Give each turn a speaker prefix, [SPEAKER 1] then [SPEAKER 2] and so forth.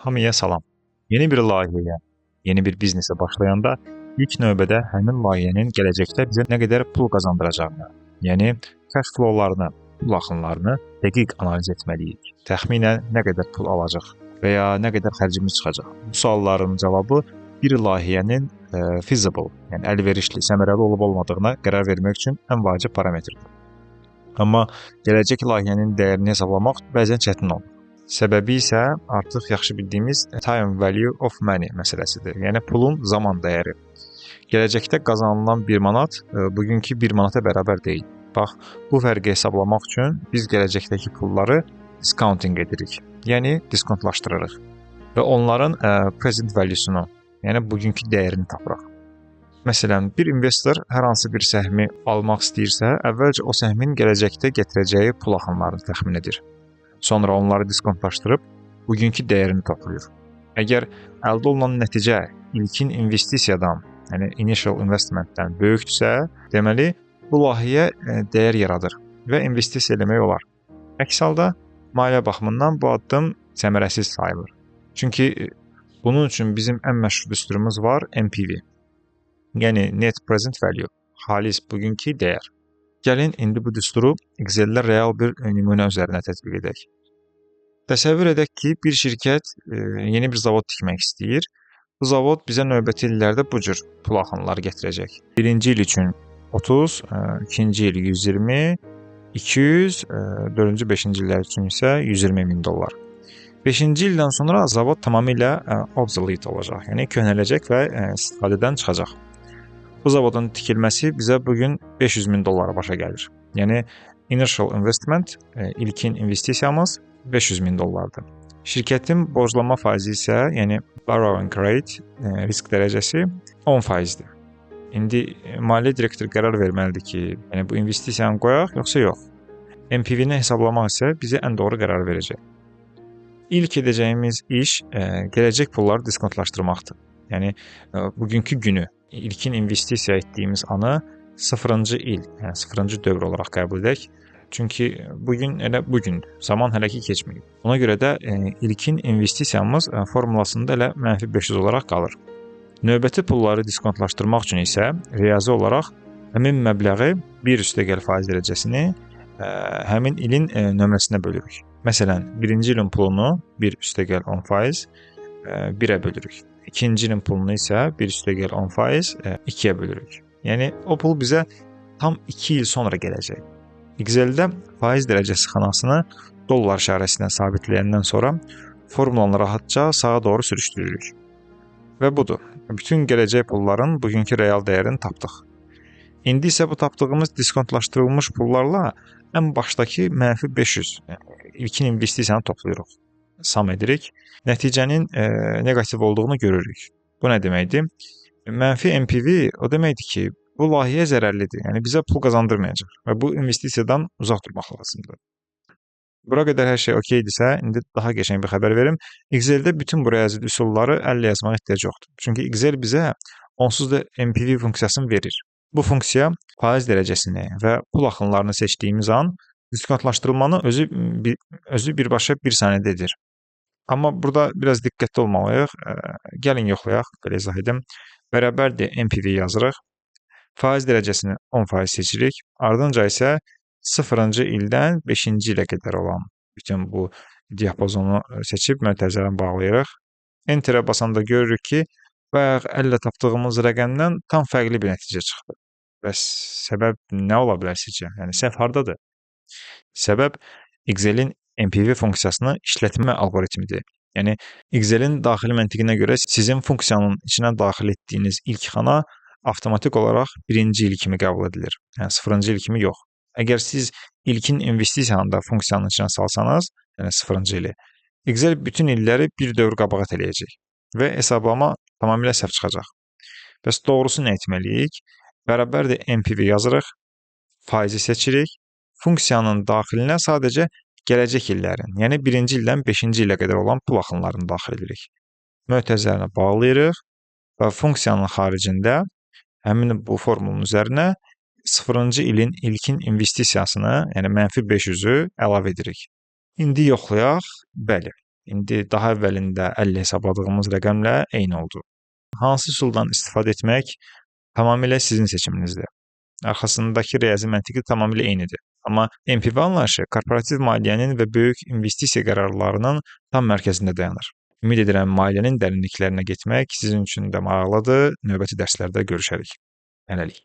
[SPEAKER 1] Hamıya salam. Yeni bir layihəyə, yeni bir biznesə başlayanda ilk növbədə həmin layihənin gələcəkdə bizə nə qədər pul qazandıracağını, yəni cash flow-larını, pul axınlarını dəqiq analiz etməliyik. Təxminən nə qədər pul alacaq və ya nə qədər xərcimiz çıxacaq? Bu sualların cavabı bir layihənin feasible, yəni əlverişli, səmərəli olub-olmadığına qərar vermək üçün ən vacib parametrdir. Amma gələcək layihənin dəyərini hesablamaq bəzən çətin olur. Səbəbi isə artıq yaxşı bildiyimiz time value of money məsələsidir. Yəni pulun zaman dəyəri. Gələcəkdə qazanılan 1 manat bugünkü 1 manata bərabər deyil. Bax, bu fərqi hesablamaq üçün biz gələcəkdəki pulları discounting edirik. Yəni diskontlaşdırırıq və onların present value-sunu, yəni bugünkü dəyərini tapırıq. Məsələn, bir investor hər hansı bir səhmi almaq istəyirsə, əvvəlcə o səhmin gələcəkdə gətirəcəyi pul axınlarını təxmin edir. Sonra onları diskontlaşdırıb bugünkü dəyərini toplayır. Əgər əldə olunan nəticə ilkin investisiyadan, yəni initial investmentdən böyükdürsə, deməli bu layihə dəyər yaradır və investisiya eləmək olar. Əks halda maliyyə baxımından bu addım səmərəsiz sayılır. Çünki bunun üçün bizim ən məşhur düsturumuz var, NPV. Yəni net present value, xalis bugünkü dəyər. Gəlin indi bu düsturu Excel-də real bir nümunə üzərinə tətbiq edək. Təsəvvür edək ki, bir şirkət yeni bir zavod tikmək istəyir. Bu zavod bizə növbəti illərdə bu cür pul axınları gətirəcək. Birinci il üçün 30, ikinci il 120, 200, dördüncü, beşinci illər üçün isə 120 min dollar. 5-ci ildən sonra zavod tamamilə obsolete olacaq, yəni köhnələcək və istifadədən çıxacaq. Bu zavodun tikilməsi bizə bu gün 500 min dollara başa gəlir. Yəni initial investment, ilkin investisiyamız 500 min dollardır. Şirkətin borclanma faizi isə, yəni borrowing rate, risk dərəcəsi 10%-dir. İndi maliyyə direktoru qərar verməlidir ki, yəni bu investisiyanı qoyaq yoxsa yox. NPV-ni hesablamaq isə bizə ən doğru qərar verəcək. İlk edəcəyimiz iş gələcək pulları diskontlaşdırmaqdır. Yəni bugünkü günü, ilkin investisiya etdiyimiz anı 0-cı il, yəni 0-cı dövr olaraq qəbul edək. Çünki bu gün elə bu gündür. Zaman hələ ki keçməyib. Ona görə də ilkin investisiyamız formulasında elə mənfi 500 olaraq qalır. Növbəti pulları diskontlaşdırmaq üçün isə riyazi olaraq həmin məbləği 1,0 faiz dərəcəsini həmin ilin nömrəsinə bölürük. Məsələn, birinci ilin pulunu 1,10% 1-ə bölürük. İkinci ilin pulunu isə 1,10% 2-yə bölürük. Yəni o pul bizə tam 2 il sonra gələcək. Excel-də faiz dərəcəsi xanasını dollar işarəsinə sabitləyəndən sonra formulanı rahatca sağa doğru sürüşdürürük. Və budur. Bütün gələcək pulların bugünkü real dəyərini tapdıq. İndi isə bu tapdığımız diskontlaşdırılmış pullarla ən başdakı mənfi 500, yəni ilkin investisiyanı toplayırıq. Sum edirik. Nəticənin neqativ olduğunu görürük. Bu nə deməkdir? Mənfi NPV o deməkdir ki, bu layihə zərərlidir. Yəni bizə pul qazandırmayacaq və bu investisiyadan uzaq durmaq lazımdır. Bura qədər hər şey okeydirsə, indi daha qəşəng bir xəbər verim. Excel-də bütün bu riyazi üsulları əllə yazmağa ehtiyac yoxdur. Çünki Excel bizə onsuz da NPV funksiyasını verir. Bu funksiya faiz dərəcəsini və pul axınlarını seçdiyimiz an diskontlaşdırılmanı özü birbaşa bir saniyədə edir. Amma burada biraz diqqətli olmalıyıq. Gəlin yoxlayaq, belə izah edim. Bərabərdir NPV yazırıq. Faiz dərəcəsini 10% seçirik. Ardınca isə 0-cı ildən 5-ci ilə qədər olan bütün bu diapazonu seçib mötərizəni bağlayırıq. Enterə basanda görürük ki, bayaq əllə tapdığımız rəqəmdən tam fərqli bir nəticə çıxdı. Bəs səbəb nə ola bilər sizcə? Yəni səhv hardadır? Səbəb Excel-in NPV funksiyasını işlətmə alqoritmidir. Yəni Excel-in daxili məntiqinə görə sizin funksiyanın içinə daxil etdiyiniz ilk xana avtomatik olaraq birinci il kimi qəbul edilir. Yəni 0-cı il kimi yox. Əgər siz ilkin investisiyanı da funksiyanın içinə salsanız, yəni 0-cı ili, Excel bütün illəri bir dövr qabağa tələyəcək və hesablama tamamilə səhv çıxacaq. Bəs doğrusu nə etməliyik? Bərabərdir NPV yazırıq, faizi seçirik. Funksiyanın daxilinə sadəcə gələcək illərin, yəni 1-ci ildən 5-ci ilə qədər olan pul axınlarını daxil edirik. Mötərizəni bağlayırıq və funksiyanın xaricində həmin bu formulun üzərinə 0-cı ilin ilkin investisiyasını, yəni mənfi 500-ü əlavə edirik. İndi yoxlayaq. Bəli, İndi daha əvvəlində əllə hesabladığımız rəqəmlə eyni oldu. Hansı üsuldan istifadə etmək tamamilə sizin seçiminizdir. Arxasındakı riyazi məntiqi tamamilə eynidir. Amma MPV anlayışı korporativ maliyyənin və böyük investisiya qərarlarının tam mərkəzində dayanır. Ümid edirəm maliyyənin dərinliklərinə getmək sizin üçün də maraqlıdır. Növbəti dərslərdə görüşərik. Hələlik.